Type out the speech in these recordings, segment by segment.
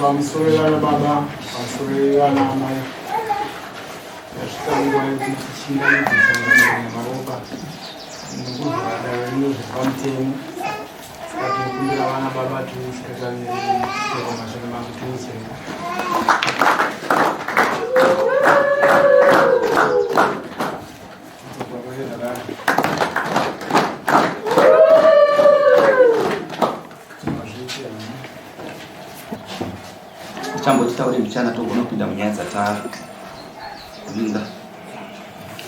Pamusoro vana baba, pamusoro vana amai. Yasvika nguva yekuti tichingamidze sangano nemaropa. Nokuzvadaro rinozvipamutemo. Saka tinokumbira vana baba tiusikatamiriri chero mambo tiusenga. Tichambotitaure mbichana togona kupinda munyaya dzatavinga.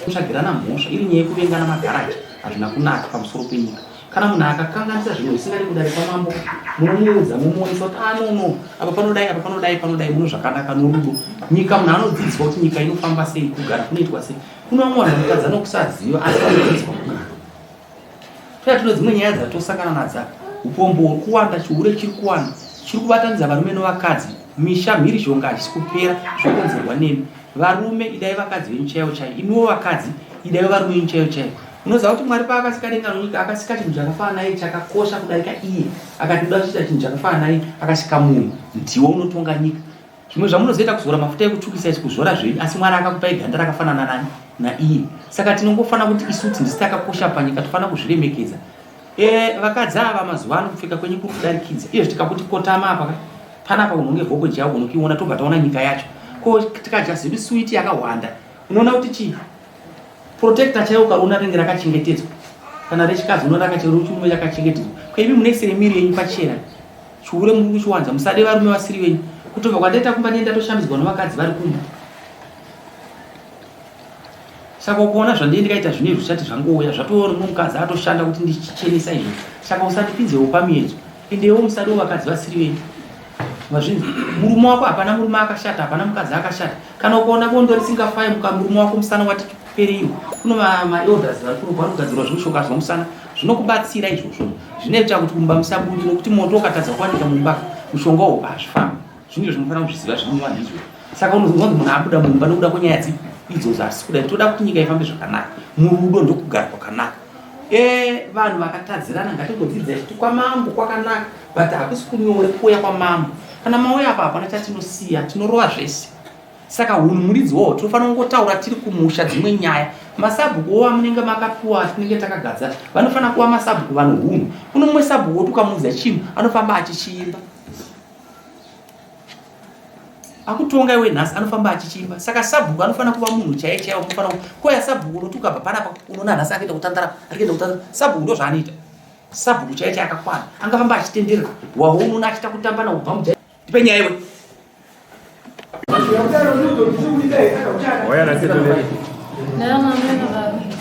Kutsvagirana mhosva iri nyaya yekuvengana magaraji hazvina kunaka pamusoro penyika. Kana munhu akakanganisa zvinhu zvisingadi kudare kwamambo, munomuudza momuonesa kuti ah no no, apa panodai apa panodai panodai muno zvakanaka norudo. Nyika munhu anodzidziswa kuti nyika inofamba sei, kugara kunoitwa sei. Kuno vamwe vanhu vanotadza nokusaziva asi vanodzidziswa kugara. Toya tino dzimwe nyaya dzatosangana nadzo apa. Upombo huri kuwanda, chihure chiri kuwanda, chiri kubatanidza varume novakadzi, misha mhirizhonga hachisi kupera zvokonzerwa nemi. Varume idai vakadzi venyu chaivo chaivo, imiwo vakadzi idai varume venyu chaivo chaivo. Unoziva kuti Mwari paakasika denga nonyika akasika chinhu chakafanana naye chakakosha kudarika iye. Akati ndoda kuita chinhu chakafanana naye akasika munhu. Ndiwe unotonga nyika. Zvimwe zvamunozoita kuzora mafuta ekutsvukisa izvi kuzora zvenyu asi Mwari akakupai ganda rakafanana nani naiye. Saka tinongofanira kuti isu kuti ndisu takakosha panyika tofanira kuzviremekedza. E, vakadzi ava mazuva ano kupfeka kwenyu kuri kudarikidza. Izvo tikakuti kotama apa ka panapa unonge vhoko javo unokiona tobva taona nyika yacho. Ko tikadya zedu suwiti yakawanda unoona kuti chii? Protector chaiwo ukaona rinenge rakachengetedzwa kana rechikadzi unoona rakachirume rakachengetedzwa. Ko imi munoisire miri yenyu pachena chihure muri kuchiwanza musade varume vasiri venyu kutobva kwandaita kumba ndiye ndatoshambidzwa nevakadzi vari kumba saka ukuona zvandiye ndikaita zvino izvi zvichati zvangouya zvatoona mumwe mukadzi atoshanda kuti ndichichenesa izvo saka usandipinzewo pamiedzo endewo musadewo vakadzi vasiri venyu Mazvinzwa? Murume wako hapana murume akashata, hapana mukadzi akashata. Kana ukaona bondo risingafai muka murume wako musana wati pereiwo. Kuno ma, ma elders vari kuno vanogadzirwa zvimushoka zvomusana zvinokubatsira izvozvo. Zvinoita kuti mumba musabude nokuti moto ukatadza kuwanika mumba mushonga uwo hazvifambi. Zvinhu zvinofanira kuzviziva zvinomuvanhu izvozvo. Saka unozonzwa kuti munhu abuda mumba nokuda kwenyaya dzipi idzodzo asi kuda toda kuti nyika ifambe zvakanaka. Murudo ndokugara kwakanaka. E, vanhu vakatadzirana ngatingodzidzai kuti kwamambo kwakanaka but hakusi kunyore kuuya kwamambo kana mauya apa hapana chatinosiya tinorova zvese saka hunhu muridzi woho tinofanira kungotaura tiri kumusha dzimwe nyaya masabhuku wo amunenge makapiwa atinenge takagadza vanofanira kuva masabhuku vano hunhu kuno mumwe sabhuku woti ukamuudza chinhu anofamba achichiimba akutonga iwe nhasi anofamba achichiimba saka sabhuku anofanira kuva munhu chaiye chaiye unofanira koya sabhuku unoti ukabva panapa unoona nhasi akuenda kutandara arikuenda kutandara sabhuku ndo zvaanoita Sabhuku chaiye chaiye akakwana angafamba achitenderera waho unoona achiita kutamba na kubva mujai tipe nyaya iwe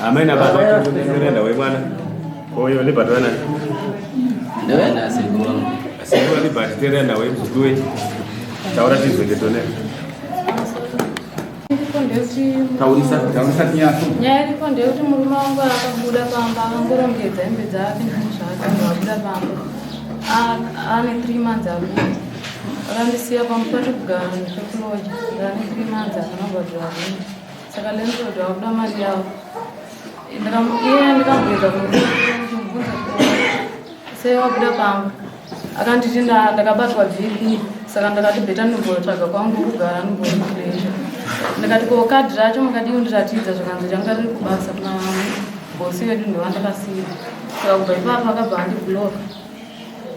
Amai na baba tukunerenda wemwana. Oyo ni batwana. Ndawena sekuru. Sekuru ni batiterenda wemuzukuru. Taura tizwe tone. Taurisa, taurisa tinyatso. Nyaya iripo ndeyekuti murume wangu akabuda pamba akangorongedza hembe dzake nezvinhu zvake abuda pamba ane three months abuda akandisiya pamba pati kugara ndipekuloja ane three months akana kubhadhara rent saka landlord akuda mari yavo iye ndikamboedza kumubvunza sei wabuda pamba akanditi ndakabatwa bp saka ndakati beta ndimbotsvaga kwangu kugara ndimbopressure ndikati ko kadhi racho makadii kundiratidza zvakanzi ranga riri kubasa kuna bosi vedu ndovandakasiya saka kubva ipapo akabva andibloka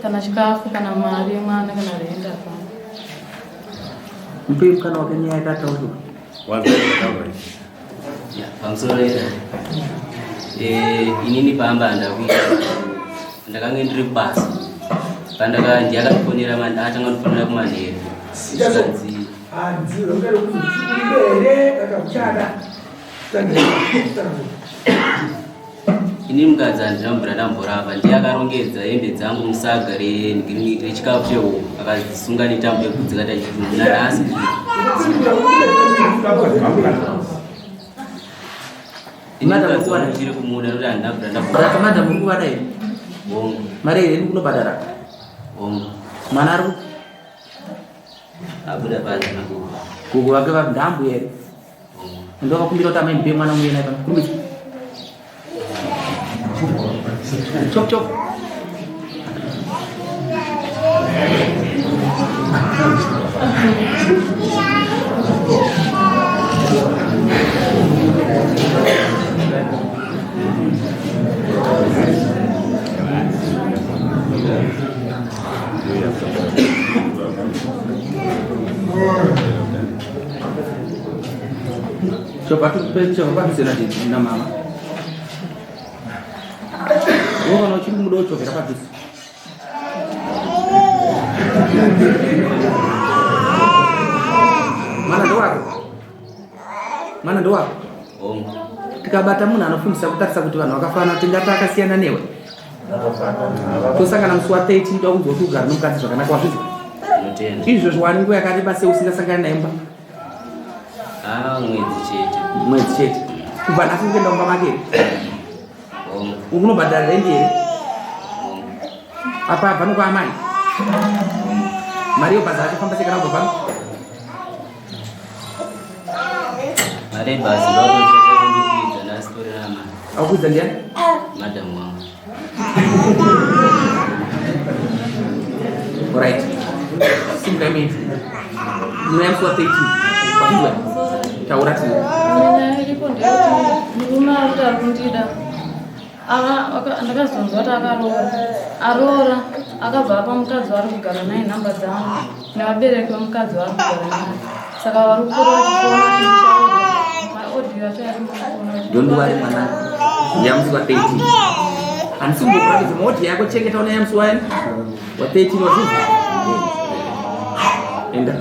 kana chikafu kana mari yemwana kana rent hapana Mpe mukana wake nyaya yakataurwa. Pamusoro eh, inini pamba ndakuita ndakange ndiri kubasa pandaka ndiye akandifonera atanga kundifonera kumanheru zvikanzi Ini mukadzi handina kubvira ndamboramba, ndiye akarongedza hembe dzangu musaga rechikafu chehuku akadzisunga netambo yekudzikata chitungu nanhasi. Ini mukadzi wangu ndichiri kumuda nekuti handina kubvira ndamboramba. Madam, muri kuvada here? Hongu. Mari here kunobhadhara? Hongu. Mwana ari abuda panze nagogo. Gogo vake ndambuya here? Ndovakumbira kuti amai ndipe mwana muye naye pano. Kurumidza. Chop chop. Chobva padhuze namama. Iwe kana uchiri kumuda uchovhera padhuze. Mwana ndowako. Mwana ndowako. Hongu. Tikabata munhu anofundisa kutarisa kuti vanhu vakafanana tingati akasiyana newe. Tosangana musi wa 13 toda kunzwa kuti ugara nomukadzi zvakanaka wazvinzwa. Ndinotenda. Izvozvo wani nguva yakareba sei usingasangani naye mumba? Ah, mwedzi chete. Mwedzi chete. Kubva nhasi kuenda mumba make here? Hongu. Unobhadhara rendi here? Hongu. Apa abva nokwa amai. Mari yobhazi achafamba sei kana kubva pano? Mari yebhazi ndokutoita nhasi torera mari. Akukwidza ndiani? Madam wangu. Alright. Simuka imene. Nyaya musi wa 13. Wapindwa? Taura tiri. Nyaya iripo ndeyekuti murume ari kuti ari kundida. Ndakazonzwa kuti akaroora. Aroora akabva apa mukadzi waari kugara naye nhamba dzangu nevabereki vemukadzi waari kugara naye. Saka vari kupota vachifona vachindishaudza. Maaudio acho ari mufoni. Don't worry mwana. Nyaya musi wa 13. Handisi kumbokuratidza maaudio yako chengeta una nyaya musi wa 13 wazvinzwa? Enda.